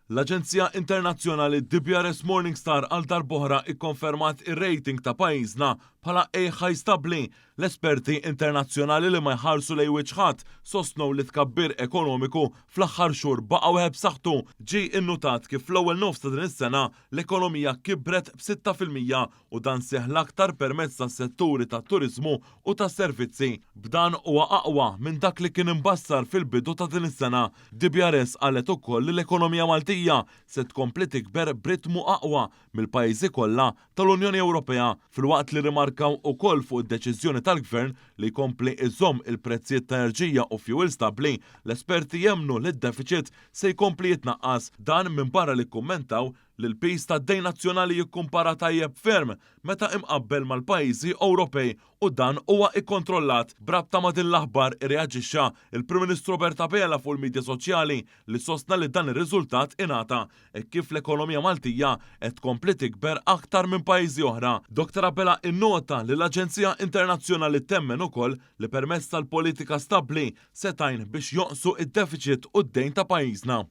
L-aġenzija internazzjonali DBRS Morningstar għal darb'oħra ikkonfermat ir-rating ta' pajjiżna bħala A High Stabbli. L-esperti internazzjonali li ma jħarsu lejn wiċċ ħadd sostnew li tkabbir ekonomiku fl-aħħar xhur baqa' wieħed b'saħħtu. Ġie innutat kif fl-ewwel nofs ta' din is-sena l-ekonomija kibret b'6% u dan seħħ l-aktar permezz tas-setturi tat-turiżmu u tas-servizzi. B'dan huwa aqwa minn dak li kien imbassar fil-bidu ta' din is-sena. DBRS qalet ukoll li l-ekonomija Maltija se tkompli tikber b'ritmu aqwa mill-pajjiżi kollha tal-Unjoni Ewropea filwaqt li rrimarkaw ukoll fuq id-deċiżjoni tal-Gvern li jkompli jżomm il-prezzijiet ta' enerġija u fjuwil stabbli. L-esperti jemmnu li d-defiċit se jkompli jitnaqqas. Dan minbarra li kkummentaw li l-piż tad-dejn nazzjonali jikkumpara tajjeb ferm meta imqabbel mal-pajjiżi Ewropej u dan huwa ikkontrollat. B'rabta ma' din l-aħbar irreaġixxa l-Prim Ministru Robert Abela fuq il-midja soċjali li sostna li dan ir-riżultat ingħata hekk kif l-ekonomija Maltija qed tkompli tikber aktar minn pajjiżi oħra. Dottor Abela innota li l-aġenzija internazzjonali temmen ukoll li permezz tal-politika stabbli se tgħin biex jonqsu d-defiċit u d-dejn ta' pajjiżna.